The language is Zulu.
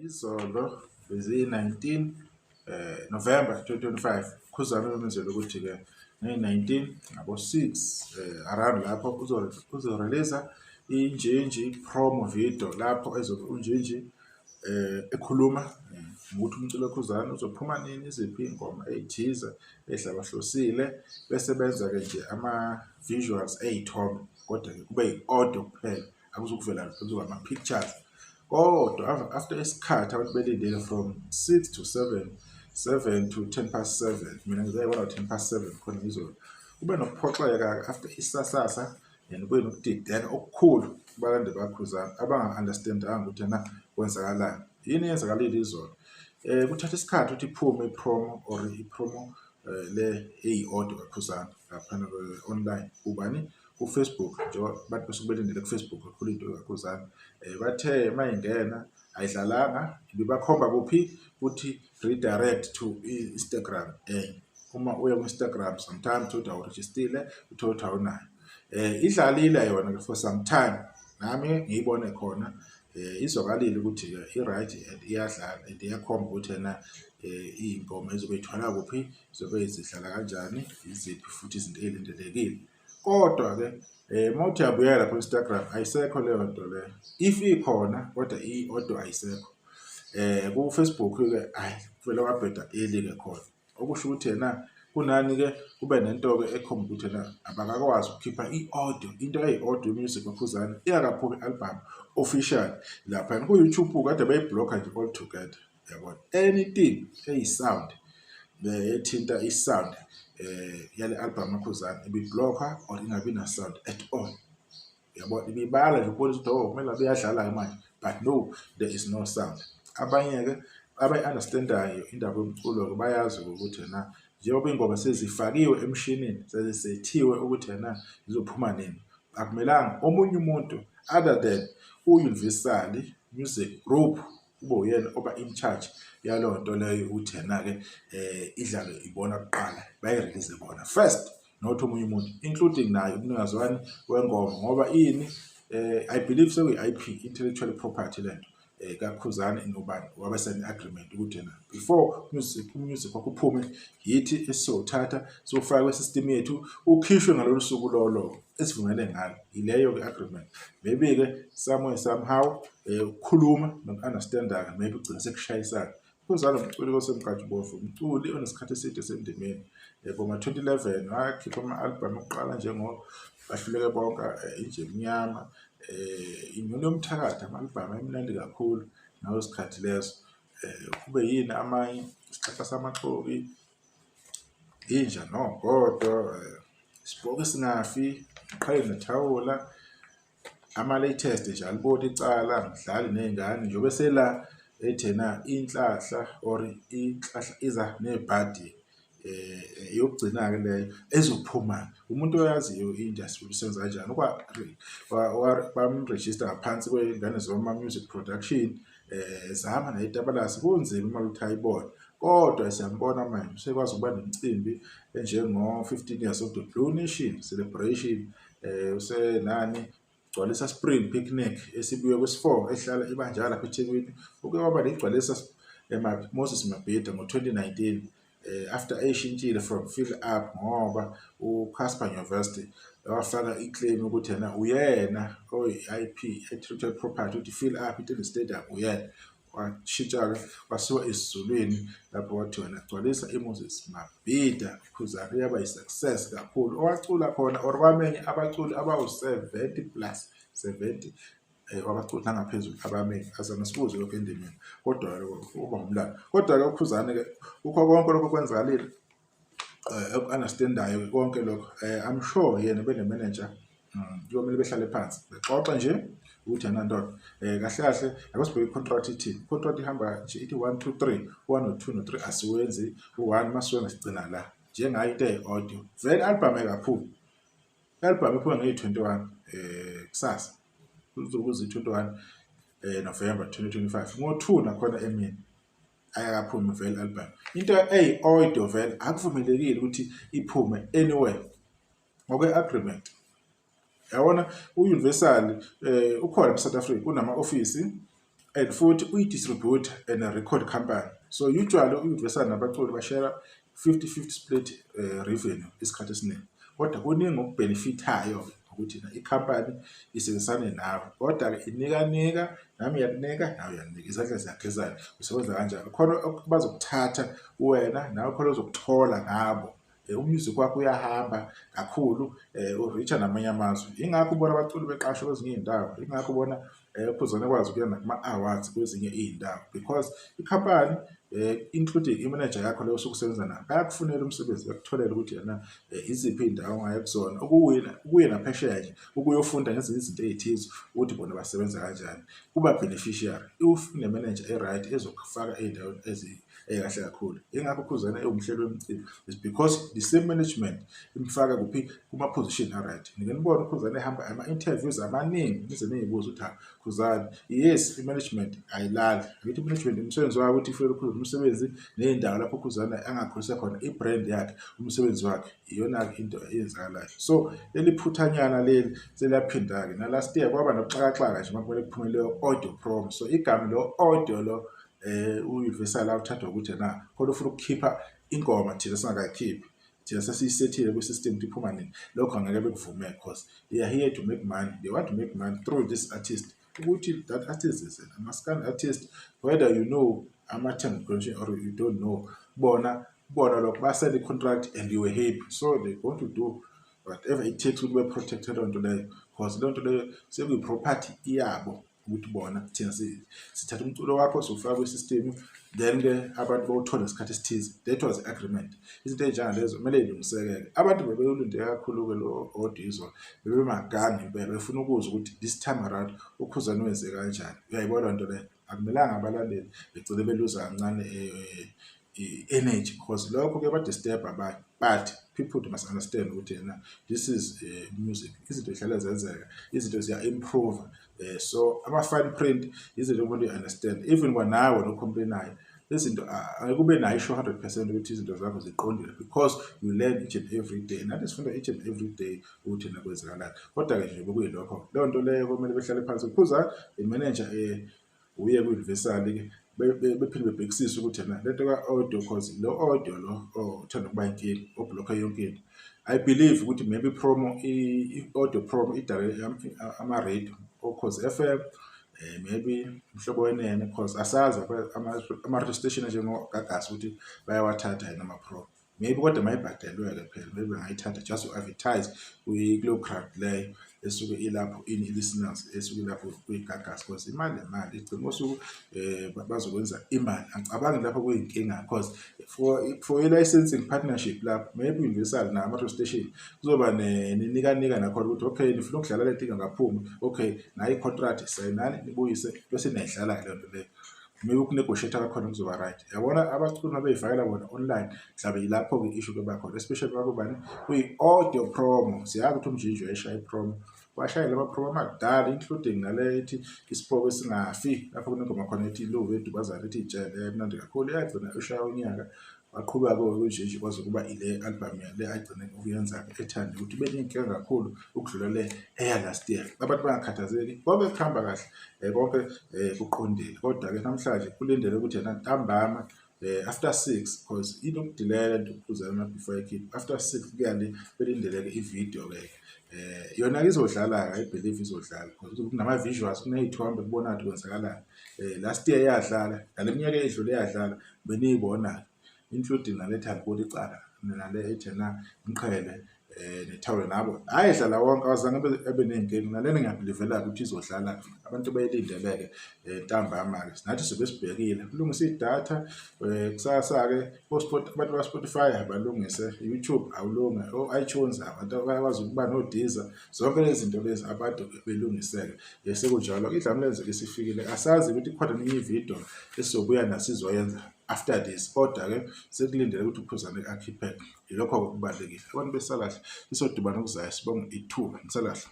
Izolo beziyi-19 November 2025, Khuzani umemezele ukuthi-ke ngeyi-19 ngabo-6 around lapho uzo-release iNjinji promo video lapho ezobe uNjinji ekhuluma ngokuthi umculo kaKhuzani uzophuma nini, iziphi iy'ngoma ey'thize ey'hlabahlosile, bese benza-ke nje ama-visuals ey'thombe, kodwa-ke kube yi-audio kuphela, akuzukuvela lutho, kuzoba ama-pictures. Kodwa after isikhathi abantu belindile from 6 to 7, 7 to 10 past 7, mina ngizayibona 7:10 khona izolo. Kube nokuphoxeka after isasasa and kube nokudideka okukhulu kubalandeli baKhuzani abanga-understand-anga ukuthi ena kwenzakalani. Yini eyenzakalile izolo? Kuthatha isikhathi ukuthi iphume i-promo or i-promo le eyi-audio kaKhuzani laphana online ubani ku-Facebook, njengoba abantu basuke belindele ku-Facebook kakhulu into kaKhuzani. Bathe mayingena ayidlalanga, ibibakhomba kuphi kuthi redirect to i-Instagram enye. Uma uya ku-Instagram sometimes uthole ukuthi awurejistile, uthole ukuthi awunayo. Idlalile yona-ke for some time, nami ngiyibone khona izwakalile ukuthi-ke i-right and iyadlala and iyakhomba ukuthi ena iy'ngoma izobe iy'thwala kuphi, zobe zidlala kanjani, iziphi futhi izinto ey'lindelekile. Kodwa-ke uma uthi uyabuyela lapho ku-Instagram ayisekho leyo nto leyo. If ikhona kodwa i-audio ayisekho. Ku-Facebook-ke hhayi kuvele kwabheda early-ke khona. Okusho ukuthi ena kunani-ke kube nento-ke ekhomba ukuthi ena abakakwazi ukukhipha i-audio, into eyi-audio music kaKhuzani ingakaphumi i-album official laphayana. Ku-YouTube kade beyi-block-a nje all together, yabona. Anything eyi-sound ethinta i-sound yale album kaKhuzani ibi-block-wa or ingabi na-sound at all. Yabo, ibibala nje ukubonisa ukuthi oh, kumele ngabe iyadlala-ke manje, but no, there is no sound. Abanye-ke abayi-understand-ayo indaba yomculo-ke bayazi ukuthi ena njengoba iy'ngoma sezifakiwe emshinini, sezisethiwe ukuthi ena zizophuma nini, akumelanga omunye umuntu other than u-Universal Music Group kube uyena oba in charge yaleyo nto leyo, ukuthi yena-ke idlalwe ibona kuqala, bayi-release bona first, not omunye umuntu, including naye umnikazi wani wengoma, ngoba ini I believe sekuyi-IP, intellectual property, lento kaKhuzani nobani wabe sene-agreement ukuthi yena before music wakho uphume, yithi esizowuthatha siwufake kwi-system yethu, ukhishwe ngalolu suku lolo esivumelene ngalo. Ileyo-ke agreement. Maybe-ke somewhere somehow ukukhuluma noku-understand-a-ke maybe kugcina sekushayisana. Khuzani umculi osemnkantshubomvu, umculi onesikhathi eside esendimeni. Boma-2011 wakhipha ama-album okuqala njengo Bahluleke Bonke, Inja Emnyama, Inyoni Yomthakathi, ama-album ayemnandi kakhulu ngaleso sikhathi leso. Kube yini amanye, Isixaxa Samaxoki, Inja Nogodo, Isipoki Esingafi, Uqhele Nethawula, ama-latest nje aliboni icala, Mdlali Ney'ngane, njengoba esela ethena inhlahla or inhlahla iza nebhadi, eyokugcina-ke leyo ezophuma. Umuntu oyaziyo i-industry isebenza kanjani, bam-register ngaphansi kwey'ngane zoma Music Production, zama ney'tabalasi, kunzima imali ukuthi ayibone, kodwa siyambona manje usekwazi ukuba nemicimbi enjengo-15 years of the Blue Nation celebration, usenani Gcwalisa Spring Picnic esibuye kwesi-4 ehlala ibanjalo lapha eThekwini. Uke waba negcwalisa Moses Mabhida ngo-2019 after eyishintshile from Fill Up, ngoba uCassper Nyovest wafaka i-claim ukuthi yena uyena oyi-IP, intellectual property, ukuthi Fill Up into stadium uyena. Washintsha-ke kwasiwa esiZulwini lapho kwathiwa nagcwalisa iMoses Mabhida. Khuzani yaba yi-success kakhulu, owacula khona or kwamenye abaculi abawu-70 plus 70 wabaculi nangaphezulu abamenye, azange sibuze lokho endimeni, kodwa-ke kuba ngumlando. Kodwa-ke uKhuzani-ke kukho konke lokho okwenzakalile, oku-understand-ayo konke lokho, I'm sure yena bene-manager kuyomele behlale phansi bexoxe nje ukuthi yena ndoda, kahle kahle ake sibheke i-contract ithini. I-contract ihamba nje ithi 1 2 3, 1 no 2 no 3 asiwenzi, u-1 masiwenza sigcina la, njengayo into eyi-audio vele i-album ayikaphumi. I-album iphuma ngeyi-21 kusasa, kuzobe kuzi-21 November 2025 ngo-2 nakhona emini, ayakaphumi vele i-album. Into eyi-audio vele akuvumelekile ukuthi iphume anywhere ngokwe-agreement, yabona. U-Universal ukhona e-South Africa, unama-ofisi. And futhi uyi-distributor and a record company, so usually u-Universal nabaculi bashare 50-50 split revenue isikhathi esiningi, kodwa kuningi okubenefithayo ukuthi na ikhampani isebenzisane nawe, kodwa-ke inikanika, nami iyakunika, nawe uyanika, izandla ziyagezana. Usebenza kanjalo, khona bazokuthatha kuwena, nawe khona ozokuthola ngabo. Umusic wakho uyahamba kakhulu, u-reach-a namanye amazwe. Yingakho ubona abaculi beqashwa kwezinye iy'ndawo, yingakho ubona uKhuzani ekwazi ukuya nakuma-awards kwezinye iy'ndawo, because ikhampani, including i-manager yakho leyo osuke usebenza nayo, bayakufunela umsebenzi, bakutholele ukuthi yena iziphi iy'ndawo ongaya kuzona, ukuwina, ukuye naphesheya nje, ukuyofunda ngezinye izinto ey'thize ukuthi bona basebenza kanjani. Kuba beneficiary if une-manager e-right ezokufaka ey'ndaweni ey'kahle kakhulu. Yingakho uKhuzani ewumhleli wemicimbi, is because the same management imfaka kuphi? Kuma-position a-right. Nike nibone uKhuzani ehamba ama-interviews amaningi, nize niy'buze ukuthi, ha, Khuzani, yes, i-management ayilali. Angithi i-management umsebenzi wayo ukuthi ifunele uKhuzani umsebenzi ney'ndawo lapho uKhuzani angakhulisa khona i-brand yakhe, umsebenzi wakhe. Iyona-ke into eyenzakalayo. So leli phuthanyana leli seliyaphinda-ke, na-last year kwaba nokuxakaxaka nje uma kumele kuphume leyo audio promo. So igama lo audio lo, u-Universal awuthathwa ukuthi na khona ufuna ukukhipha ingoma thina singakayikhiphi, thina sesiyisethile kwi-system ukuthi iphuma nini. Lokho angeke bekuvume because they are here to make money. They want to make money through this artist, ukuthi that artist is an amaskandi artist, whether you know ama-terms and conditions or you don't know. Bona lokho basayine i-contract and you were happy, so they're going to do whatever it takes ukuthi be-protect-e leyo nto leyo, because leyo nto leyo sekuyi-property yabo, ukuthi bona thina sithatha umculo wakho, siwufaka kwi-system, then-ke abantu bawuthole ngesikhathi esithize. That was the agreement. Izinto ey'njengalezo kumele y'lungiseke-ke. Abantu bebewulinde kakhulu-ke lo audio izolo, bebemagange impela befuna ukuzwa ukuthi this time around uKhuzani wenze kanjani. Uyayibona leyo nto leyo? Akumelanga abalandeli begcine beluza kancane i-energy, because lokho kuyaba-disturb abanye, but people must understand ukuthi yena this is music, izinto zihlale zenzeka, izinto ziya-improve. So ama-fine print izinto umuntu uyi-understand, even kwanawe no-complain-ayo izinto, angeke ube nayo isho 100% ukuthi izinto zakho ziqondile, because you learn each and every day. Nathi sifunda each and every day ukuthi na kwenzakalani. Kodwa-ke nje bekuyilokho, leyo nto leyo kumele behlale phansi, Khuza i-manager, uye ku-Universal-ke, bephinde bebhekisise ukuthi ena lento ka-audio, cause lo audio lo uthanda ukuba inkinga, o-block-a yonke into. I believe ukuthi maybe i-promo, i-audio promo idale ama-radio, oKhozi FM, maybe Mhlobo Wenene, cause asazi ama-radio station anjengoGagasi ukuthi bayawathatha yini ama-promo. Maybe, kodwa mayibhadelwe-ke phela, maybe bangayithatha just to advertise kuleyo crowd leyo esuke ilapho, in-listeners esuke ilapho kwiGagasi, because imali nemali igcina ngosuku bazokwenza imali. Angicabangi lapho kuyinkinga, cause for i-licensing partnership lapho, maybe Universal nawo ama-radio station kuzoba nenikanika nakhona ukuthi okay, nifuna ukudlala lento ingakaphumi, okay, nayi i-contract, sayinani, nibuyise, bese niyayidlala-ke leyo nto leyo. Maybe uku-negotiate kwakhona kuzoba right. Yabona, abaculi uma bey'fakela bona online, mhlawumbe yilapho-ke i-issue kuba khona, especially makubani kuyi-audio promo. Siyazi ukuthi uMjinji uyayishaya i-promo, washayela ama-promo amadala, including nale ethi Isipoko Esingafi, lapho kunengoma khona ethi Luve Dubazane, ethi Iy'tshele, emnandi kakhulu, yagcina ushaya unyaka. Waqhubeka-ke uMjinji kwaze kuba ile album le agcine ukuyenza-ke, ethande ukuthi ibe ney'nkinga kakhulu ukudlula le eya last year. Abantu bangakhathazeki, konke kuhamba kahle, konke kuqondile. Kodwa-ke namhlanje kulindeleke ukuthi yena ntambama, after 6, cause inoku-delay-a lento ukuphuzana before ekhiphe, after 6 kuya le, belindeleke ividiyo-ke. Yona-ke izodlala-ke, I believe izodlala because kunama-visuals, kuney'thombe kubona ukuthi kwenzakalani. Last year yadlala, nale minyaka eyedlule yadlala, beniyibona, including nale ethi Aliboni Icala, nale ethi ena Umqhele, nethawula nabo, hhayi, edlala wonke, awazange ebe ney'nkinga. Nalena ngiya-believe-ela-ke ukuthi izodlala, abantu bayilindele-ke ntambama-ke, nathi sobe sibhekile kulungise idatha. Kusasa-ke abantu ba-Spotify abalungise, YouTube awulunge, o-iTunes abantu bayakwazi ukuba no-Deezer, zonke lezi zinto lezi abantu belungise-ke. Sekunjalo, iDlamulenze isifikile, asazi ukuthi kukhona nenye ividiyo esizobuya naso sizoyenza after this, kodwa-ke sekulindele ukuthi uKhuzani akhiphe. Ilokho-ke okubalulekile. Abantu besala kahle, isodibana okuzayo. Sibonge ithuba, nisale kahle.